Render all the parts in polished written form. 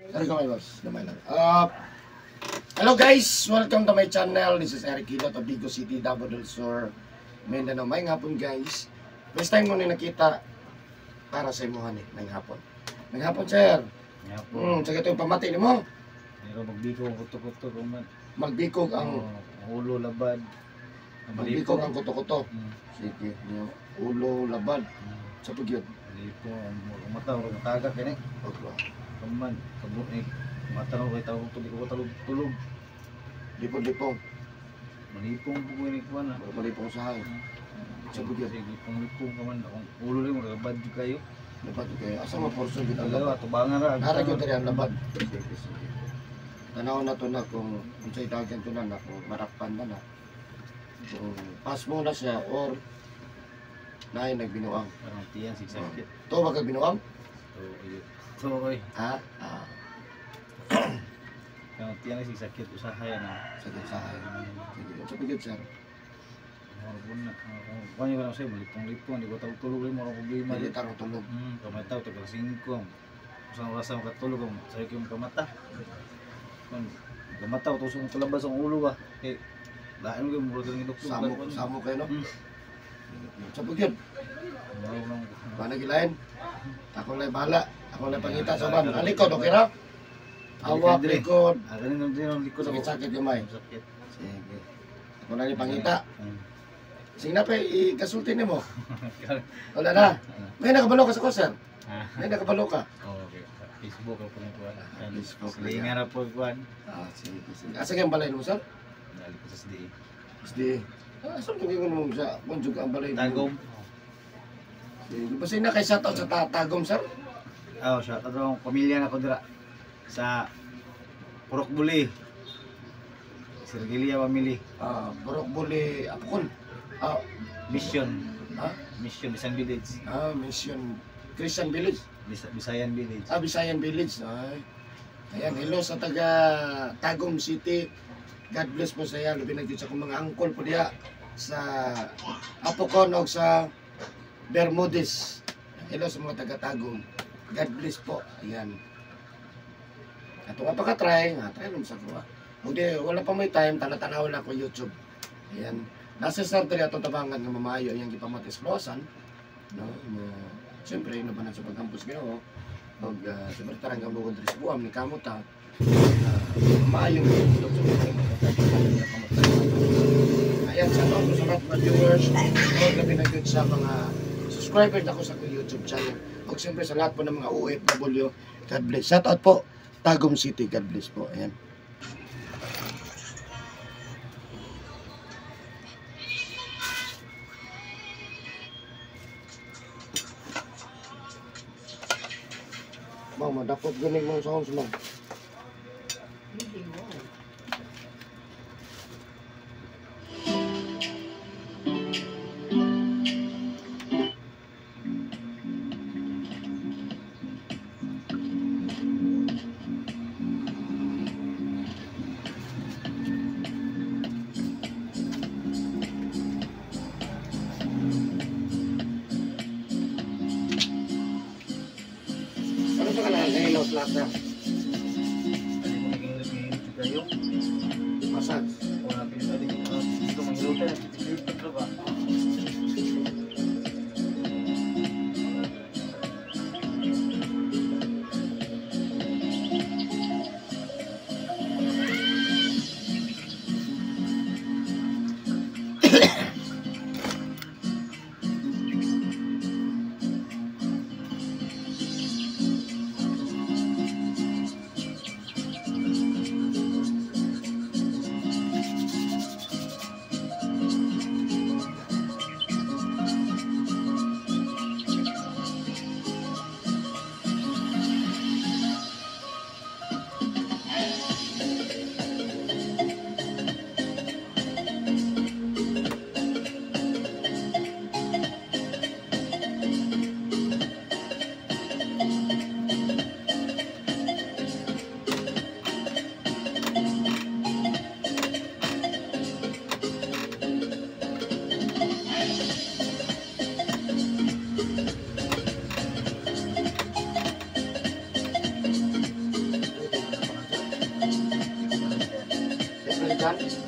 Sorry, gamay, boss. Gamay lang. Hello guys! Welcome to my channel. This is Eric Hilot of Digos City, Davao del Sur, Mindanao. May hapon, guys. First time ko ni nakita para sa imuhan eh. May hapon. May hapon, sir. Nga po. Sige, ito yung pamati ni mo. Pero magbiko ang kuto-kuto kuman. Magbikog ang Ang ulo labad. Ang magbikog ang kuto-kuto. Sige, yung ulo labad. Sa pagyud. Malipo ang mata ro mataga kini. Okay. Kuman kabunik. Mata ro kay tawag tubig ko tulog tulog. Lipong-lipong. Malipong po ko ni kuan ah. Malipong sahay. Sa pagyud. Sige, lipong-lipong ka man akong ulo lang labad jud kayo. Labad kayo. Asa nga portion gyud ang Dalawa labad? tubangan ra. Nara gyud diri ang labad. Sige, sige. Tanaw na to na kung unsay dagan to na na kung marakpan na na. Kung pass mo na siya or naay nagbinuang. Parang tiyan sig sakit. To ba kag binuang? To oy. To oy. Ha? Ah, Parang tiyan sig sakit usahay na. sige, sahay. Sige, unsa pa gyud, sir? Moro po na. Kung ano ko sa'yo, malipong-lipong, di ko tulog tulog, moro problema. Dili tarong tulog. Kamata, tagal 5. Usang oras na makatulog, sabi ko yung kamata. Kung kamata, utusong kalabas ang ulo ba? Kay, lain mo kayo, muro ka ng doktor. Samo, samo kayo, no? Unsa pa gyud? Muro lang. Paano gilain? Ako lang bahala. Ako lang pangita sa ban. Ang likod, okay ra? Awak, likod. Ah, ganun din ang likod ako. Sakit-sakit gamay. Sakit. Sige. Ako lang ipangita. Sige na pa, ikasulti nimo. Wala na. May nakabalo ka sa ko, sir. Ah. May nakabalo ka. Oh, okay. Facebook ako ng kuwan. Facebook. Silingan na po kuwan. Ah, sige, sige. Asa kayong balay mo, sir? Dali ko sa SDA. SD. Ah, saan kung ingon mo sa Bonjug ang balay mo? Tagom. Sige. Basta na kay shoutout sa Tagom, sir. Oh, shout out akong pamilya na ko dira sa Purok Buli. Sirgilia family. Ah, Borok Buli, Apukol. Ah, Mission. Ha? Mission Bisan Village. Ah, Mission Christian Village. Bisayan Village. Ah, Bisayan Village. Ay. Ayan, hello sa taga Tagum City. God bless po sa iya. Labi na gyud sa akong mga angkol po diha sa Apokon og sa Bermudez. Hello sa mga taga Tagum. God bless po. Ayan. Ato nga pagka-try, nga try lang sa kuha. Kung di, wala pa may time, tana-tanaw lang ako YouTube. Ayan. Nasa sir diri atong tabangan nga mamayo iyang gipamatis Losan. No, nga, siyempre, nabanan sa pagkampus Ginoo. Og siyempre tarang gamugod diri sa buam ni kamuta. Maayong tulog sa mga. Ayan, sa po sa lahat mga viewers, og labi na gyud sa mga subscribers ako sa akong YouTube channel. Og siyempre sa lahat po ng mga OFW, God bless. Shout out po, Tagum City, God bless po. Ayan. Ma'am, madakop ganing mga sounds, ma'am. Ano sa kanal? Nahilo plaza. Dali mo naging kayo. Massage. Wala pinipwede ko dito manghilutan. Dito ba? Dan.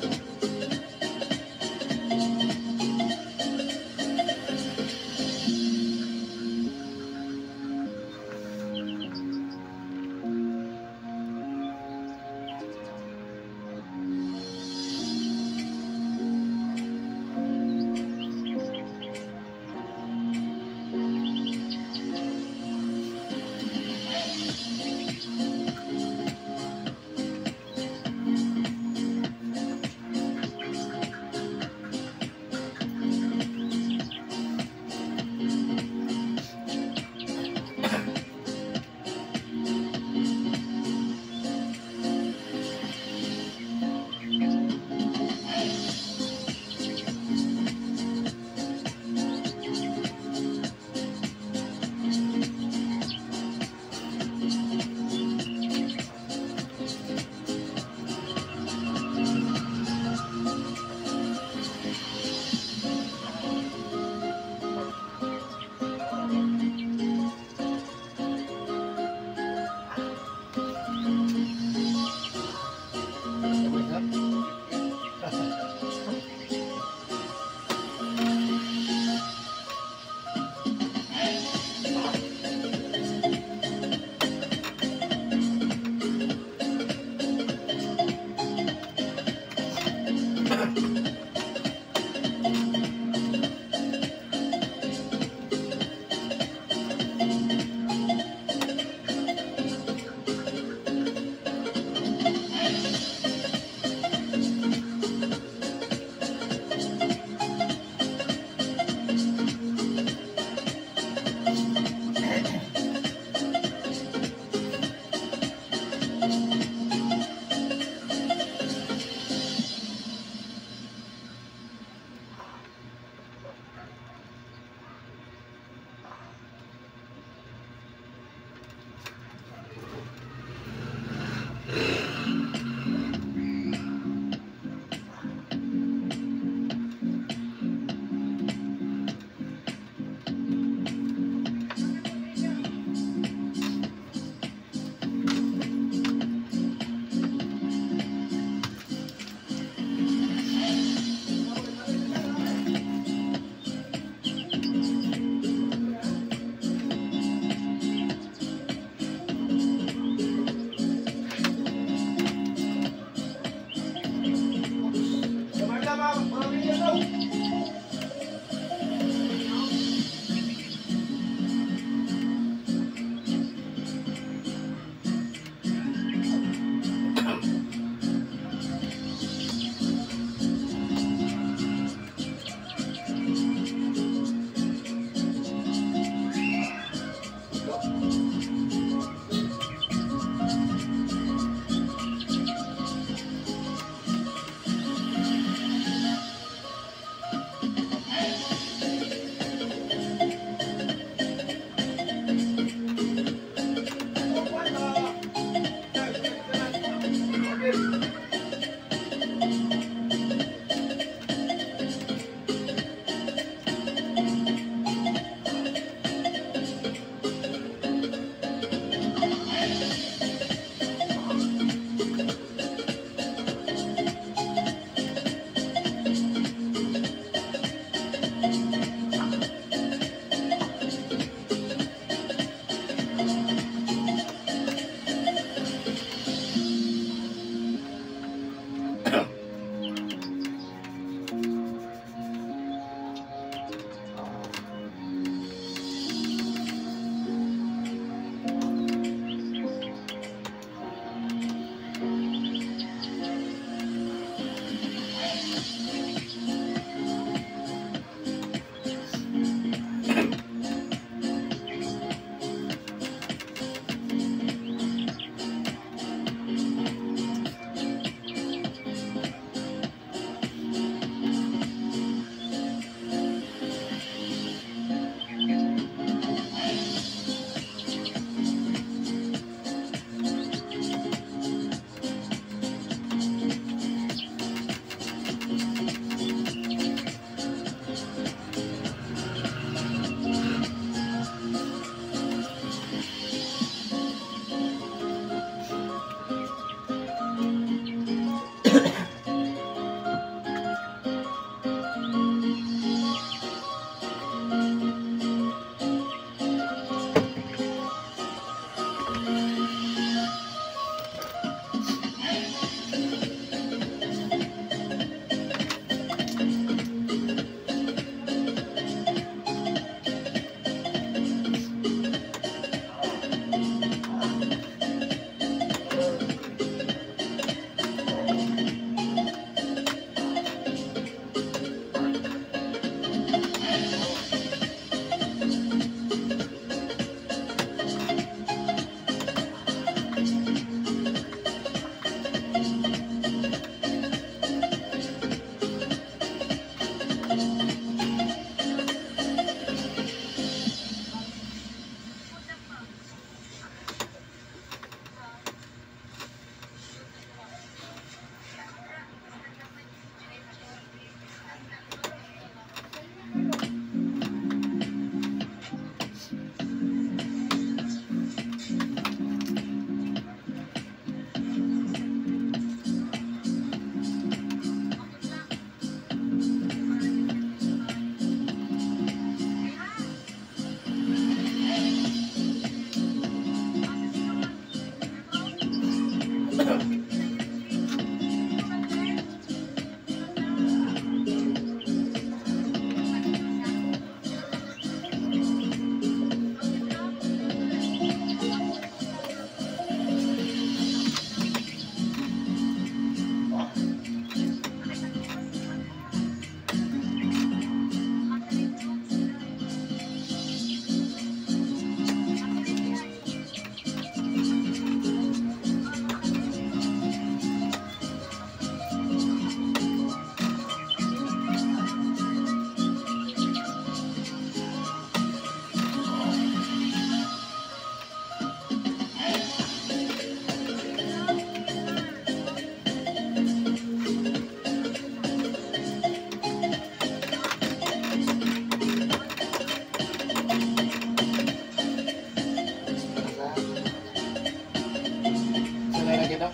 Sanay na kita.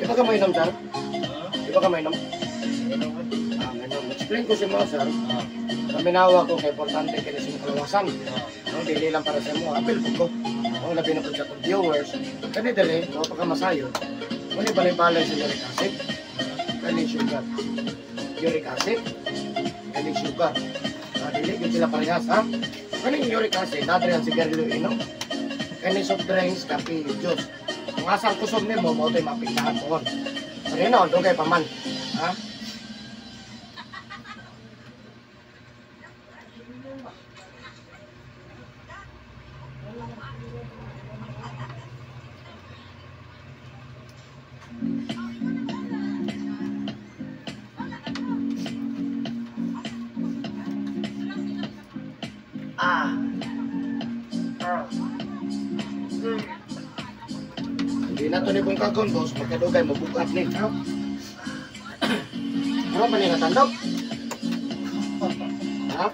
Iba ka mainom, sir? Iba ka mainom? Ah, mainom. Explain ko sa mga sir. Paminawa ko kay importante kini sa kalawasan. No, dili lang para sa mo. Apil po ko. Ang labi na po sa atong viewers. Kani dili, wa pa ka masayo. Muni balay-balay sa uric acid. Kani sugar. Uric acid. Kani sugar. Ah, dili gyud sila parehas, ha? Kani uric acid, nadre ang sigarilyo inom. Kani soft drinks, kape, juice. Kung asang kusog nimo, mao to'y maapektahan pohon. Pero yun, dugay pa man. Ha? Hindi na to ni kong kagon, boss. Pagkadugay, mabugat ni. Ha? Ano pa ni natandog? Ha?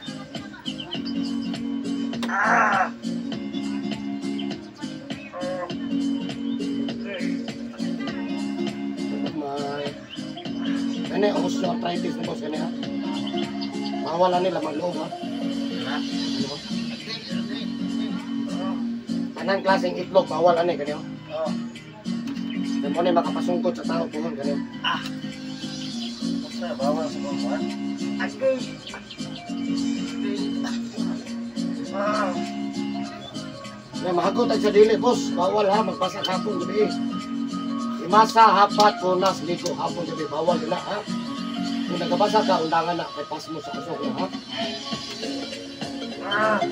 Ah! May... Kani, osteoarthritis na boss. Kani, ha? Mawala nila mag-loob, ha? Ano ba? Tanang klaseng itlog, bawal ani, kani, ha? Kaya mo na makapasungkot sa tao po, kani. Ah! Basta, bawal sa mga kuhan. Ah! May mahagot ay sa dili, boss. Bawal ha, magbasa hapon gabi. Imasa, hapat, punas, ligo, hapon gabi. Bawal na ha. Kung nagabasa ka, undangan na. Kay pas mo sa kusog na ha. Ah!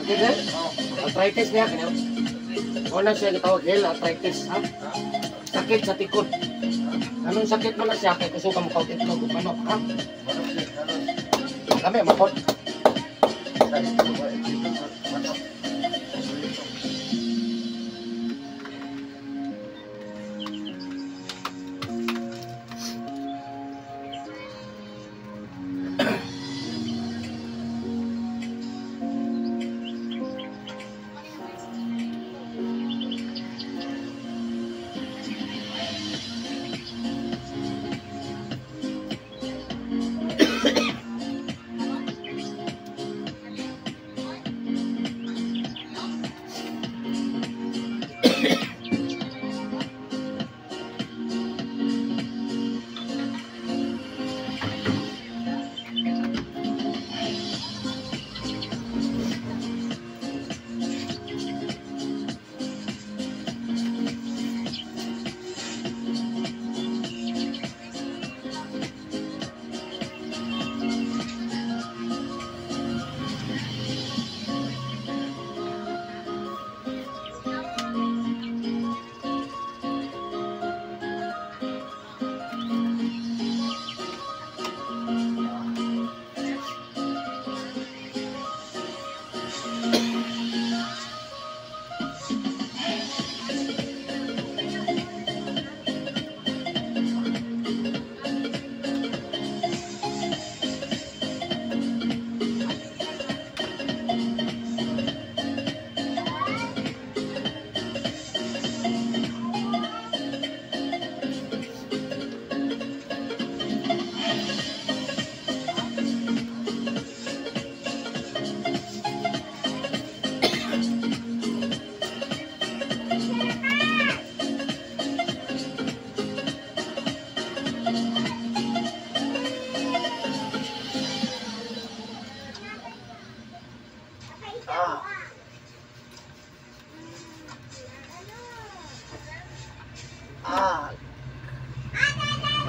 Okay, sir? Arthritis niya, kanya. Wala siya gitawag heel arthritis, ha? Sakit sa tikod. Anong sakit mo na siya kay kusog ka mo kaut itlog ug manok, ha? Kami mapod.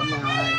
Kamay.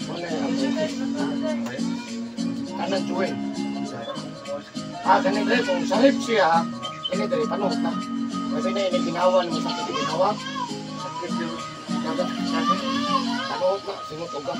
Wala yung arthritis. Kanang joint. Ah, kanin dre, kung sa rib siya, ini dre, panuot na. Kasi na ini ginawa mo sakit ginawa. Sakit yun. Naga, Sakit. panuot na, singot uga.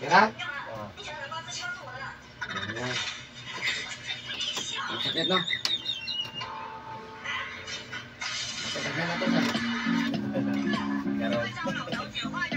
Kira? Oh. Ayan. Ang sakit, no? Masakit na ito, sir. Karon.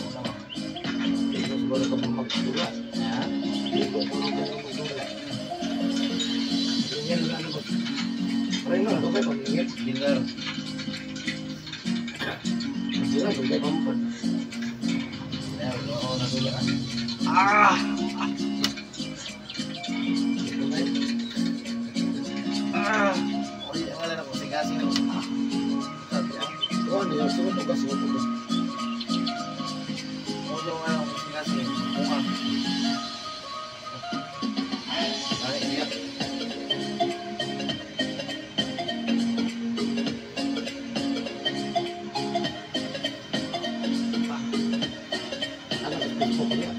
Hindi siguro ka pang magdula. Ha? Hindi ko puro ka pang magdula. Ganyan lang, ano ba? Pare no, dugay pa mingit. Binar. Sila dugay pa mo. Binar, oo, nadula ka. Ah! Dugay. Ah! Oy, wala na ko sigasing ako. Sabi ah. Oh, ano yung sunod tugas, sunod tugas. Oo, wala ko sigasing. Bunga. Ay, iya. Ano sa Facebook niya?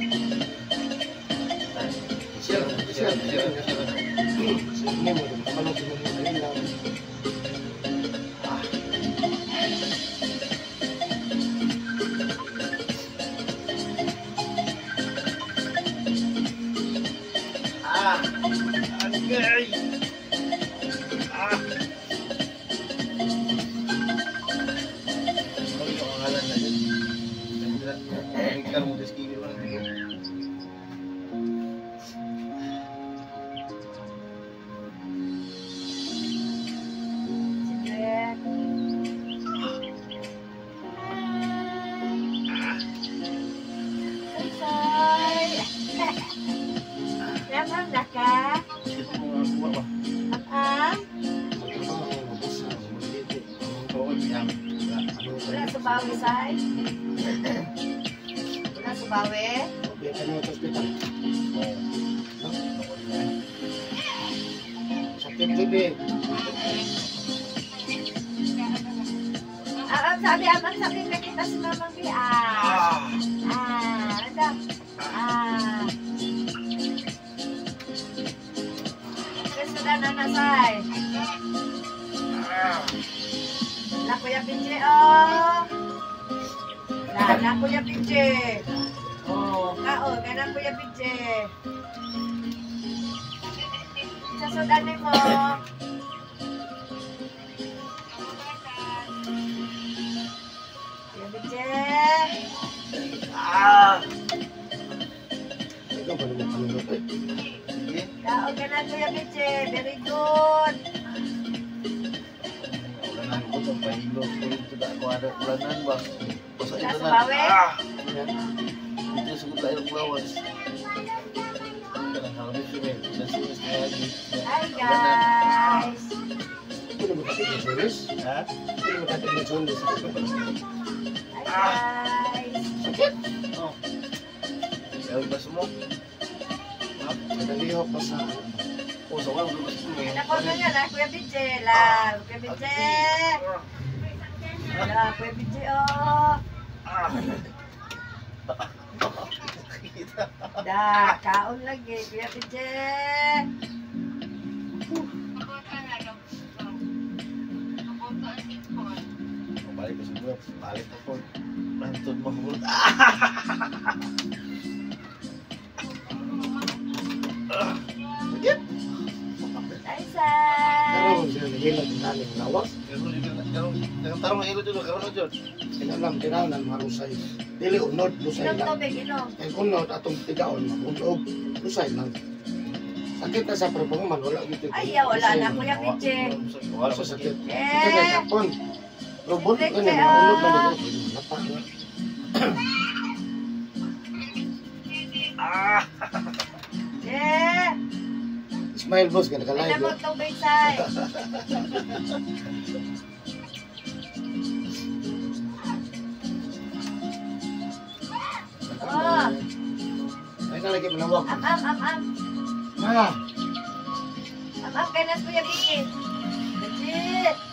Share, share, share. Share mo, kabalo ko mo lang. Ah. Ah! Agay! Ah! Ano yung pangalan na yun? Nagkaroon mo diskibir mo na dito. Sige. Hi! Lamang na ka? Ito mo nga kuha ba? Am-am? Oo, biyam. Wala subawi, Sai? Wala subawi? Biya ka na sa ospital. Oo. Sakit gid eh. Am-am, sabi, am-am, sabi, nakita si Mamang Bi. Ah! Ah, ano? Ah. Kasi na na, Sai. La Kuya Pinche, oh. La, la Kuya Pinche. Oh, kaon, kana Kuya Pinche. Sa sudan mo. Kuya Pinche. Ah! Ikaw ba naman panunod eh? Sige. Kaon ka na, Kuya Pinche. Very good. Ulanan ko ito, pahilo. Kulit ito ako ada ulanan ba? Basta Wala ito na. subawi? Ah! Ito sugod lain ang lawas. Kanang harami siya eh. Nasunis na lagi. Hi, guys. Ito naman dati ng Jones. Ha? Ito naman dati ng Jones. Hi, guys. Sakit! Oh. Ayaw ba mo? Madalihok pa sa... Oh, sa wala mo mo eh. Nako na nga, la, Kuya Pinche. La, Kuya Pinche. La, Kuya Pinche, oh. Kita. Da, kaon lagi, Kuya Pinche. Oh, balik ko siguro. Balik na po. Nantod mo ko. Sakit! Hi, Sai. Pero sila nahilot ng namin lawas. Karon tarong ang ilo dyan. Karon na dyan. Kinalam, tinaw mga rusay. Dili unod, lusay Inom lang. tubig, inom. Kay unod, atong tigaon, mapunog, lusay lang. Sakit na sa pero man, wala gitu. Ay, ya, wala na, Kuya Pinche. Wala Sa sakit. Eh. Sakit kay kapon. Robot, Pinche, ano, mga unod lang. ah. Napa na. Ah! Eh, Smile boss, ka naka-live. inom mo tubig, Sai. Oh. Ay, nalagay manawag. Am, am, am, am. Ma, Am-am kay na Kuya Benji. Benji.